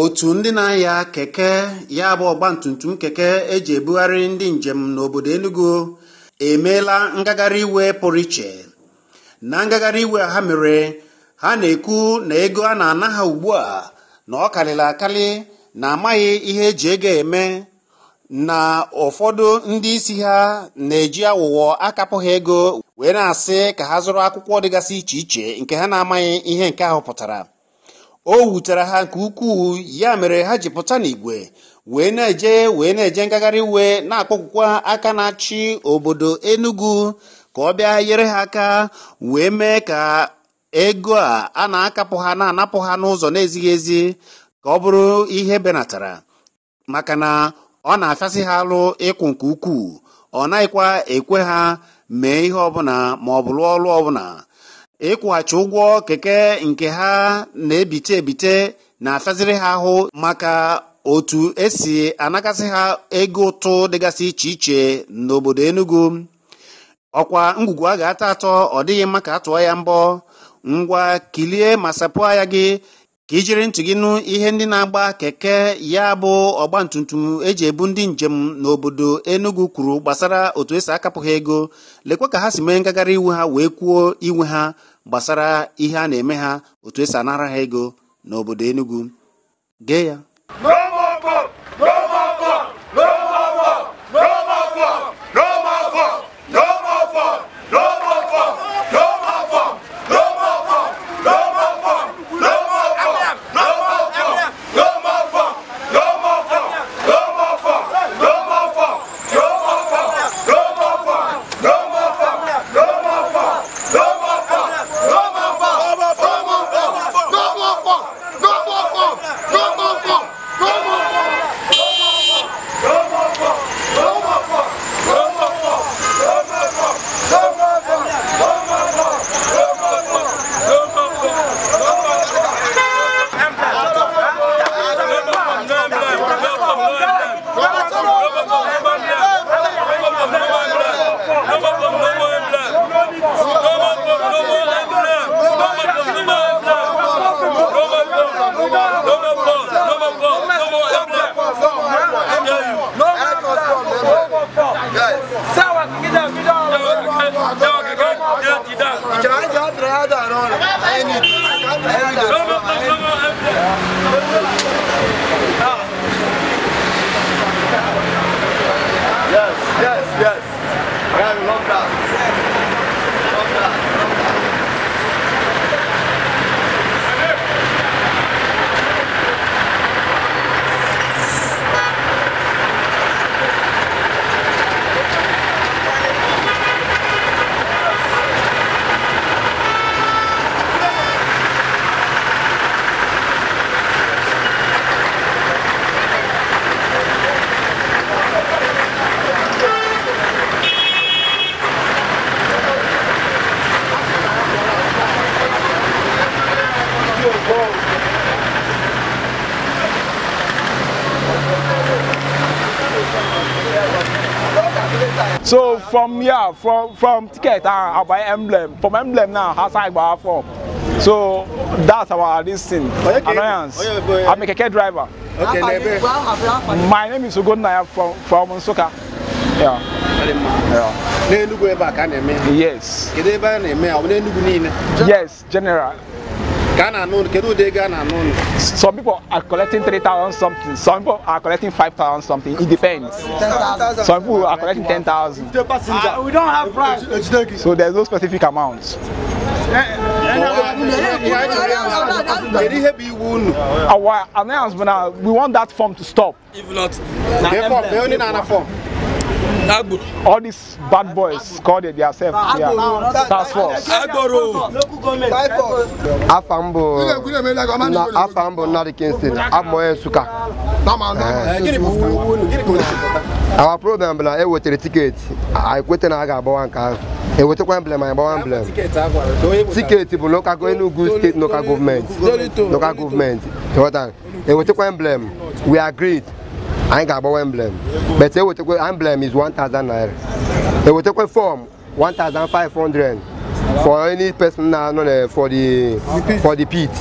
Otu ndị na-anya keke ya bụ ọgbatumtum keke eji ebugharị ndị njem n'obodo Enugu emeela ngagharị iwe pụrụ iche. Na ngagharị iwe ha mere, ha na-ekwu na ego a na-ana ha ugbu a na ọ karịrị akarị, na amaghị ihe eji ego eme, na ụfọdụ ndị isi ha na-eji aghụghọ akapụ ha ego wee na-asị ka ha zụrụ akwụkwọ dịgasị iche iche nke ha na-amaghị ihe nke ahụ pụtara. O wutere ha nke ukwuu, ya mere ha ji pụta n'igwe wee na-eje ngagharị iwe, na-akpọkwukwa aka na-achị obodo Enugu ka ọ bịa nyere ha aka wee mee ka ego a na-akapụ ha na-anapụ ha n'ụzọ na-ezighị ezi ka ọ bụrụ ihe benatara, maka na ọ na-afịasị ha alụ ịkwụ nke ukwuu. Ọ naghịkwa ekwe ha mee ihe ọbụla ma ọ bụ lụọ ọrụ ọbụla. Ịkwụghachi ụgwọ keke nke ha na-ebite ebite na-afịaziri ha ahụ maka otu esi anakasị ha ego ụtụ dịgasị iche iche n'obodo Enugu. Ọkwa ngwugwu a ga-ata atọ, ọ dịghị mma ka a tụọ ya mbọ. Ngwa kilie ma sapụ anya gị ka ijiri ntị gị nụ ihe ndị na-agba keke ya bụ ọgbatumtum eji ebu ndị njem n'obodo Enugu kwuru gbasara otu esi akapụ ha ego. Lekwa ka ha si mee ngagharị iwe ha wee kwuo iwe ha gbasara ihe a na-eme ha, otu esi anara ha ego n'obodo Enugu. Gee ya. Yes. I love that. Love that. So from here, from ticket, I buy emblem. From emblem now, I buy form. So that's our this thing. Annoyance. I'm a keke driver. Okay, my name is Ugonaya from Nsukka. Yeah. Yes. Yes, general. Some people are collecting 3,000 something, some people are collecting 5,000 something. It depends. Some people are collecting 10,000. We don't have price. So there's no specific amount. Our announcement now, we want that form to stop. If not, form. All these bad boys called it themselves. Yeah. Task force. Afambo Nadi Kingston. I'm Nsukka. Our problem is we the ticket. I quit and I got one car. We took emblem and emblem. Ticket to local Enugu state local government. Local government. We took emblem. We agreed. I ain't got emblem, but they will take emblem is 1,000 naira. They will take a form 1,500. for any person na nọ for the pit.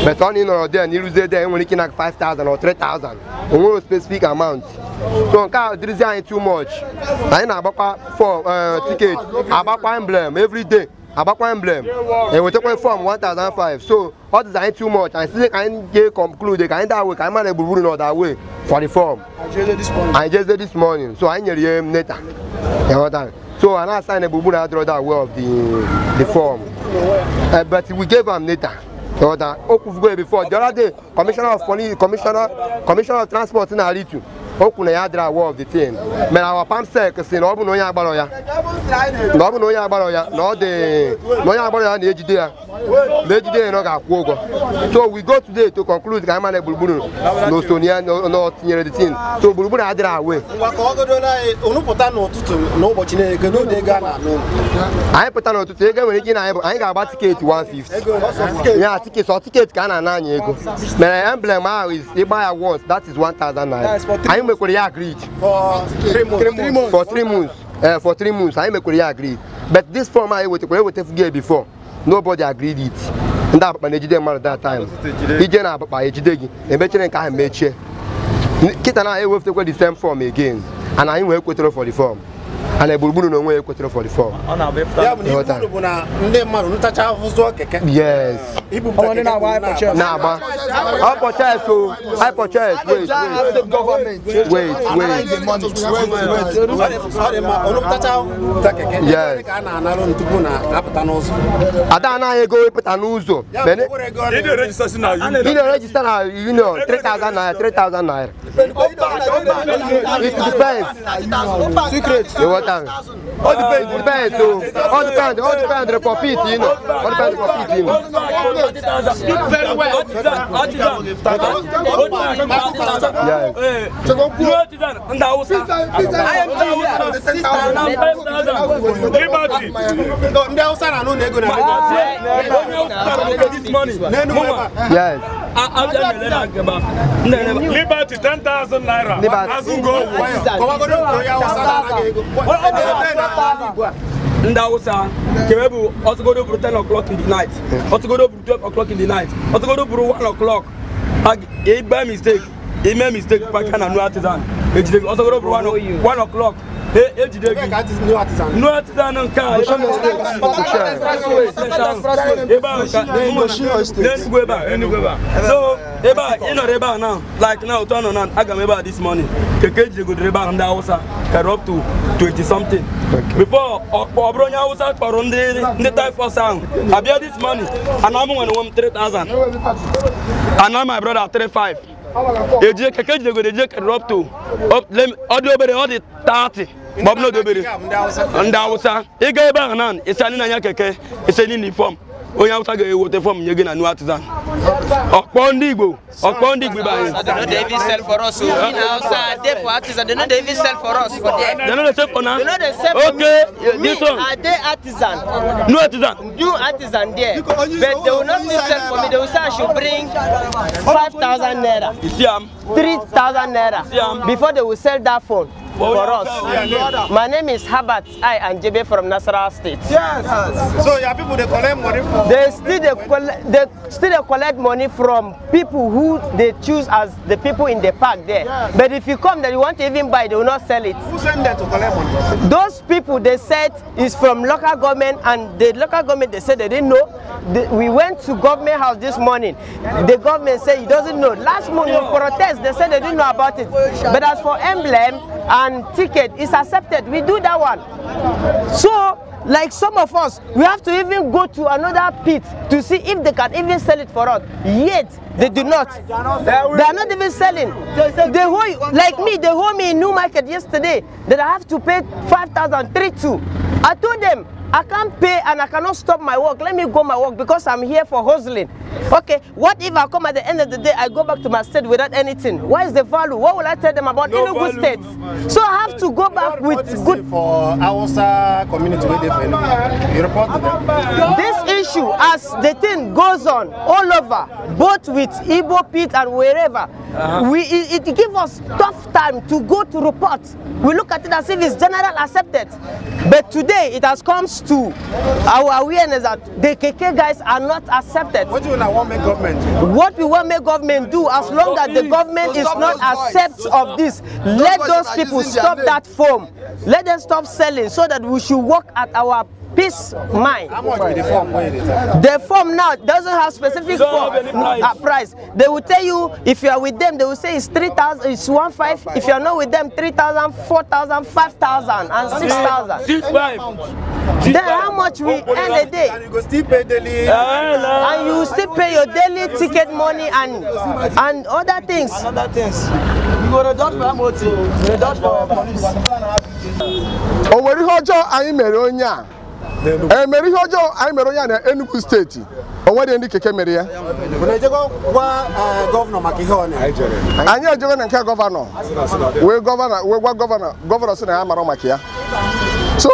But only nọrọ there n'iruzie there enwere ike na 5,000 or 3,000. Onwere specific amount. So nke a dịrịzi anyị too much. Anyị na-agbakwa for ticket, agbakwa emblem every day. Agbakwa emblem. Enwetakwa form 1,500. So all this anyị too much. Anyị sị ka anyị ga conclude ka anyị that way ka anyị mara gburugburu na that way for the form. I just did this morning. So anyị nyere ya neta. So I now signed a gburugburu adịrọ that way of the form. But we gave am later. Before the other day, Commissioner of Police, Commissioner of Transport in Aritu, Okuna Yadra war of the thing. Men our PAMSEC saying, "Obu no ya baroya, no obu no ya baroya, no de no ya baroya nejide, nejide no ga kwogo." So we go today to conclude Kamane Bulbulu, no Sonia, no tinyere the thing. So Bulbulu Adra away. I put on to take when I got about ticket 150. Yeah, ticket so ticket can and ego. My emblem is if buy once, that is 1,000 naira. I make agreed for 3 months. For 3 months. For 3 months, I make agreed. But this form I would take before. Nobody agreed it. And that man that time. He the same form again. And I will for the form. And I will no way for the form. Yes. I purchase. Wait. Yes. Adana go put an uzo. He register now, you know, 3,000 naira, 3,000 naira. It depends. Secret. All depends, all depends the profit, you know. All depends the profit, you know. Yes. Yes. Liberty 10,000 naira. Ndawusa, Kewebu, also go to 10 o'clock in the night, also go to 12 o'clock in the night, also go to 1 o'clock. A by mistake, a made mistake, Pakan and no artisan. Also go to 1 o'clock. No artisan on car. So, Eba, you know, Eba now, like now, turn on Agameba this morning. Kekeji go to Eba and Hausa, carry up to 20 something. Before, Obronya Hausa, the type for sound. I bear this money, and I'm going to 3,000. And now my brother 3,500. Kekeji go to up to all the 30. Bob no dobere. Ndị Hausa, ị ga ebe ahụ na ịsị anyị na-anya keke, ịsị anyị form. Onye Hausa ga-eweta form nye gị na new artisan. Ọkpọ ndị Igbo, ọkpọ ndị Igbo anyị. They no dey even sell for us. In Hausa, dey for artisan. They no dey even sell for us for there. They no dey sell for now. They no dey sell for okay, me. This one. I dey artisan. New artisan. New artisan there. But they will not still sell for me. They will say I should bring 5,000 naira. You see am? 3,000 naira. Before they will sell that phone. For us. My name is Herbert I and Jebe from Nasarawa State. Yes. So your people they collect money from. They still collect money from people who they choose as the people in the park there. Yes. But if you come that you want to even buy, they will not sell it. Who send them to collect money? Those people they said is from local government, and the local government they said they didn't know. We went to government house this morning. The government said he doesn't know. Last month we protest, they said they didn't know about it. But as for emblem and ticket is accepted, we do that one. So like some of us, we have to even go to another pit to see if they can even sell it for us. Yet they do not. They are not even selling. They hold, like me, they hold me in New Market yesterday that I have to pay 5,032. I told them I can't pay and I cannot stop my work. Let me go my work because I'm here for hustling. Okay, what if I come at the end of the day, I go back to my state without anything? What is the value? What will I tell them about Enugu State? So I have to go back with good... For Hausa community, you report to them. This issue, as the thing goes on all over, both with Igbo Pit and wherever, it gives us tough time to go to report. We look at it as if it's general accepted. But today it has come to our awareness that the keke guys are not accepted. What do you want make government do? What we want make government do, as long as the government is not accept of this, let those people stop that form. Let them stop selling so that we should work at our peace mind. How much be the form? The form now doesn't have specific form price. They will tell you if you are with them, they will say it's 3,000, it's 1,500. If you are not with them, 3,000, 4,000, 5,000, and 6,000. 6,500. Then how much we earn a day? And you go still pay daily. And you still pay your daily ticket money and other things. And other things. You go to dodge for MOT, you dodge for police. O nwere ihe ọjọọ anyị mere onye a? Emere ihe ọjọọ anyị mere onye a na Enugu steeti. O nwere ndị keke mere ya. Anyị ejego na nke gọvanọ. Wee gwa gọvanọ sị na ya mara maka ya. So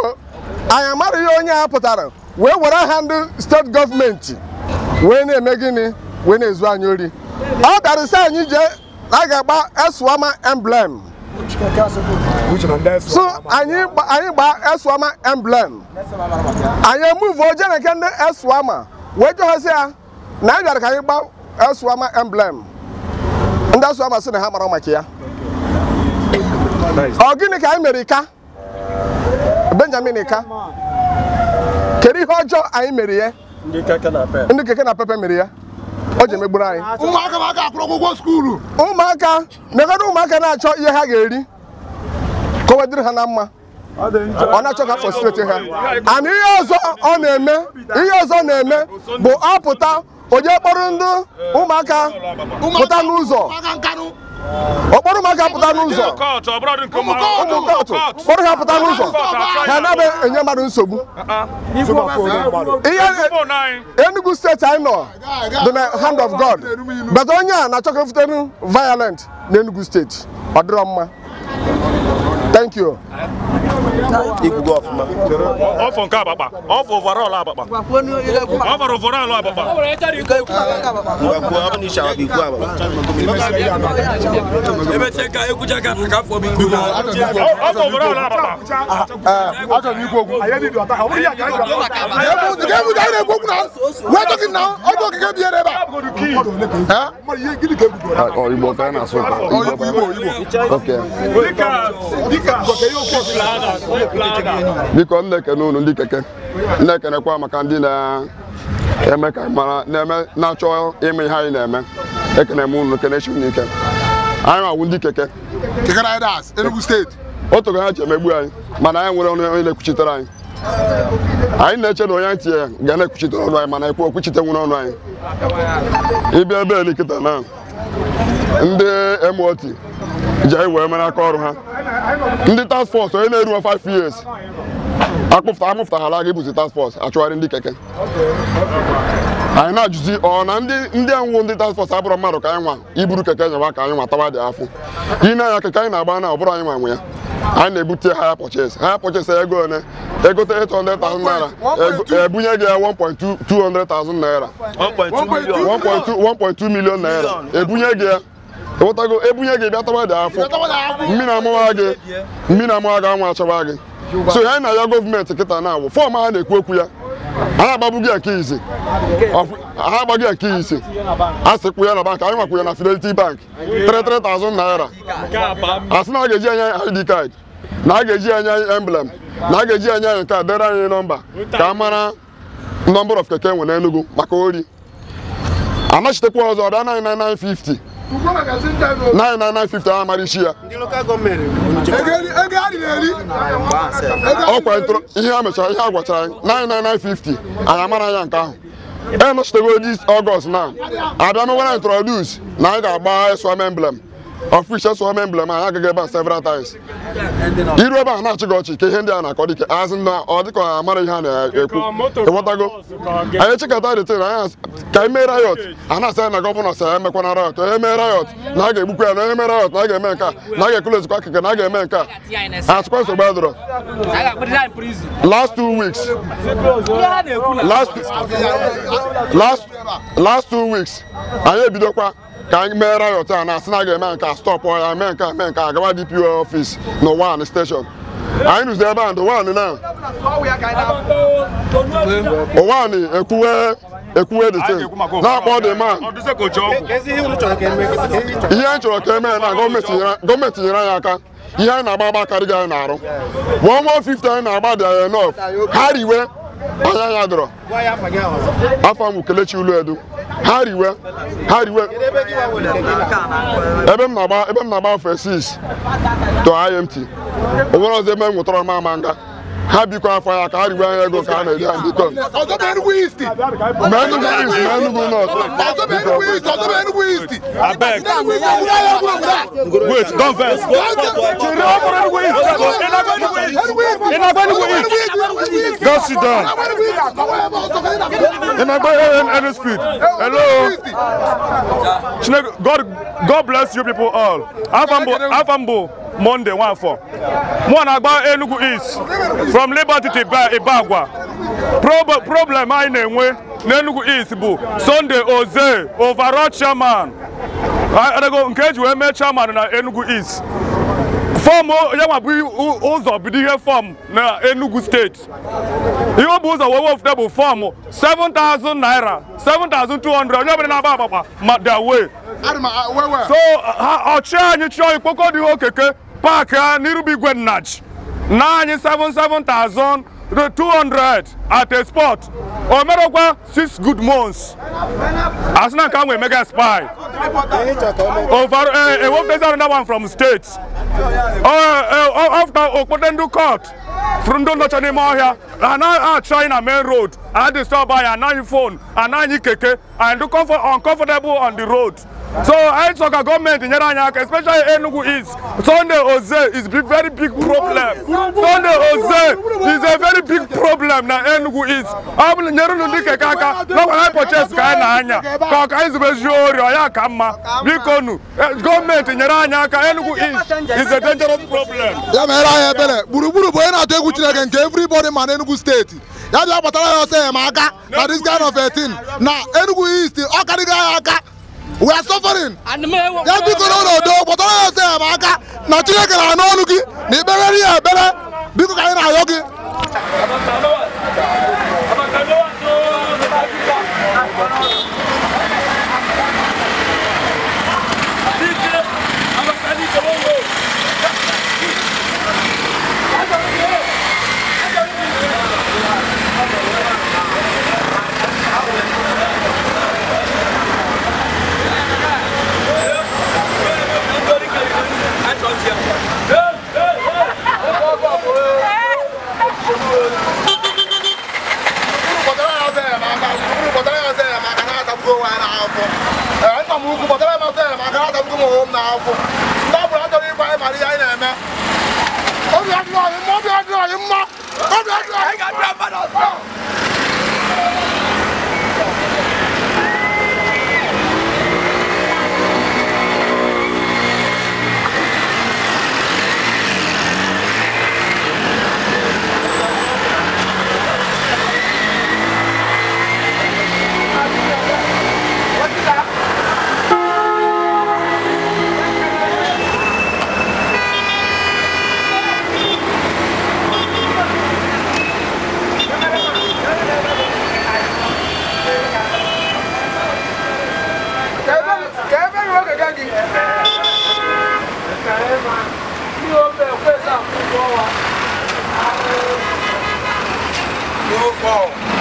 anyị amara ihe onye a pụtara wee were aha ndị steeti gọọmenti wee na-eme gịnị wee na-ezu anyị ori. Ọ bịara sị anyị jee na a ga-agba Eswama emblem. So anyị gba Eswama emblem. Anyị emuvu oje na nke ndị Eswama wee jụọ ya na anyị bịara ka anyị gba Eswama emblem. Ndị Eswama sị na ha mara maka ya. Ọ gịnị ka anyị mere Ika? Benjamin Ika. Kedu ihe ọjọọ anyị mere ya? Ndị keke na pepe mere ya. O ji emegburu anyị. Ụmụaka akwụrụ ụgwọ skuulu. Ụmụaka megodo ụmụaka na-achọ ihe ha ga-eri ka o wedịrị ha na mma. Ọ na-achọ ka frustrate ha. And ihe ọzọ ọ na-eme bụ ọ pụta onye kpọrọ ndị ụmụaka pụta n'ụzọ. Okporo ụmụaka pụta n'ụzọ. Ụmụ kọtụ kpọrọ ha pụta n'ụzọ. Ha anaghị enye mmadụ nsogbu. Ihe Enugu steeti anyị nọ dị na hand of God. But onye a na-achọ ka efutenu violent na Enugu steeti. Ọ dịrọ mma. Thank you. Ọfọ nke Abakpa, ọfọ overall Abakpa. Ọ fọrọ overall Abakpa. Ọfọ overall Abakpa. Achọrọ m ikwu okwu. We're talking now. Ọ bụ okike biere ebe a. Igbo ka a na-asụ. Igbo. Okay. Biko m na-ekene unu ndị keke, na-ekenekwa maka ndị na-eme ka mara na-eme na-achọ ime ihe anyị na-eme. Ekene m unu kenechi unu ike. Anyị awụ ndị keke. Keke Riders, Enugu steeti. Otu ha ji emegbu anyị, mana anyị nwere onye na-ekwuchitere anyị. Anyị na-eche na onye anyị tinye ga na-ekwuchitere ọnụ anyị, mana ekwu okwuchite nwere ọnụ anyị. Ịbịa ebe elikịta na ndị MOT ji anyị wee mere aka ọrụ ha. Ndị task force onye na-eru 5 years amụpụtaghala aga ibuzi task force achụgharị ndị keke. Anyị na-ajụzi ọ na ndị anwụ ndị task force abụrụ mmadụ ka anyị nwa iburu keke nyewa ka anyị nwa tawa dị afụ. Ị na-anya keke anyị na-agba na ọ bụrụ anyị nwa nwe ya. Anyị na-ebute hire purchase. Hire purchase ego one egote 800,000 naira ebunye gị ya 1.200,000 naira 1.2 million naira ebunye gị ya. Ewetago ebunye gị bịa tawa dị afọ. Mmiri amụwa gị, mmiri amụwa gị, anwụ achawa gị. So anyị na ya gọọmenti kịta na-awụ fọm ha na-ekwu okwu ya. Ha agbagbu gị nke izi. Ha agbaghị nke izi. A sị kwụ ya na bank, anyị nwakwụ ya na Fidelity Bank 33,000 naira. A sị na a ga-eji anya ID card, na a ga-eji anya emblem, na a ga-eji anya nke a dere anyị nọmba ka a mara number of keke nwe n'Enugu maka ori. Anachitekwa ọzọ ọ bịa 99950. 99950 amara isi ya. Ọkwa ihe a mechara ihe a gwachara anyị 99950 anyị amara ya nke ahụ. E nọchitego this August na abịa mewara introduce na anyị ga-agba Eswama emblem. Of which eso emblem anyị agaghị ebe a several times. Iru ebe a na-achị gị ọchị ka ihe ndị a na-akọ dike azụ na ọ dịka ọ amara ihe a na-ekwu. Ịghọtago? Anyị chịkọta the thing anyị ka anyị mee riot a na-asị anyị na gọvanọ sị anyị emekwana riot, onye mee riot na a ga-egbukwa ya, na onye mee riot na a ga-eme nke a, na a ga-ekulezikwa akịka, na a ga-eme nke a. Asịkwa nsogbu adịrọ. Last 2 weeks, last 2 weeks, anyị ebidokwa ka anyị mee riot a na-asị na a ga-eme nke a, stop ya, mee nke a, mee nke a, gawa DPO office na one station. Anyị rụzi ebe a ndị one na one ekwuwe the thing na-akpọ the man. Ihe anyị chọrọ ka eme na gọọmenti nyere anyị aka. Ihe anyị na-agba agba karịghị anyị na-arụ. 1150 anyị na-agba dị anyị enough. Ha riwe anya ya dọrọ. Afọ m Kelechi Uluedu. Ha riwe ebe m na-agba afọ 6 to IMT. O nwere ọzọ ebe m nwetara m ama nga. Ha bikọ afọ ya ka ha riwe anya ego ka a na-eri ha bikọ. Ma Enugu East, ma Enugu North. Abeg. Wait, don't vex. Go sit down. Any speed. Hello. God bless you people all. Afambo Monday 14. Mo na gba Enugu East from Liberty to Ibagwa. Problem anyị na-enwe n'Enugu East bụ Sunday Oze overall chairman. Nke eji wee mee chairman na Enugu East. Fọm ya nwa bụ ụzọ bido ihe fọm na Enugu steeti. Ihe ọ bụ ụzọ wee wefute bụ fọm 7,000 naira, 7,200 onye ọbụla na-agba agbakpa ma their way. So ọchị anyị chọọ ikpoko dị okeke paakị ya n'irube igwe nnach na anyị 77,200 at a spot. O merokwa 6 good months. Asị na nke ahụ emega spy. Over ewepụtazi another one from state. After okpote ndị court from ndị nọcha n'ime ọhịa na achọ na main road, a disturb anyị, anaghị phone, anaghị keke, and uncomfortable on the road. So I talk about government nyere anyị aka, especially Enugu East. Sunday Oze is a very big problem. Sunday Oze is a very big problem na Enugu East. Ọ bụrụ nyere unu ndị keke aka na anyị purchase ka anyị na-anya ka ọ ka anyị zube zuo ori ọ ya ka mma. Biko nu gọọmenti nyere anyị aka. Enugu East is a dangerous problem. Ya mere anyị ebere gburugburu bụ onye na-atụ egwu Chineke nke everybody ma na Enugu steeti. Ya bịa kpatara ya ọsọ enyemaka na this kind of a thing na Enugu East ọ karịghị anyị aka. We are suffering. Ya biko n'ọnọdụ kpọtara ya ọsọ enyemaka na Chineke na-anụ ọnụ gị na ikpeghere ya ekpere biko ka anyị na-ayọ gị. No ball.